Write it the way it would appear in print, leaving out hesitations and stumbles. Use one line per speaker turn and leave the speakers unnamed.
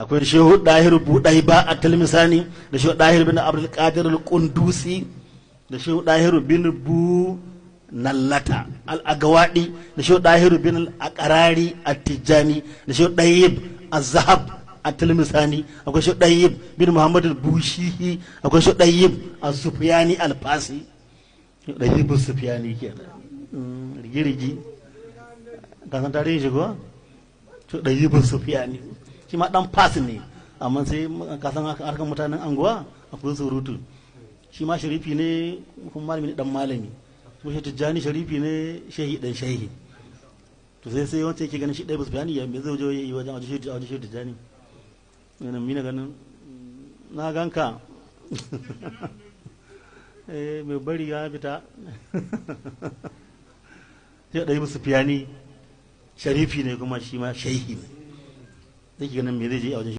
Akwai Shehu Dahiru Budai ba a Talmisani, da Shehu Dahiru bin Abdul Qadir al-Qundusi, da Shehu Dahiru bin Bu Nallata al-Agawadi, da Shehu Dahiru bin al-Aqrari at-Tijani, da Shehu Dayyib az-Zahab at-Talmisani. Akwai Shehu Dayyib bin Muhammad al-Bushihi, akwai Shehu Dayyib az-Sufyani al-Fasi. Dayyib az-Sufyani kenan, rigi-rigi, ka san tarihin shi ko? Shehu Dayyib az-Sufyani shi ma dan fas ne, amma sai ka san harkar mutanen anguwa akwai surutu. Shi ma sharifi ne, kuma malami ne dan malami, kuma shi Tijjani sharifi ne, shehi dan shehi. To sai wancan yake ganin shi ɗaya basu bayani ya me zai je yi wajen shehu Tijjani. Yana mina ganin na ganka eh mai bari ya fita. Sai ɗaya basu fiyani sharifi ne, kuma shi ma shehi ne, zai ganin me zai je a wajen.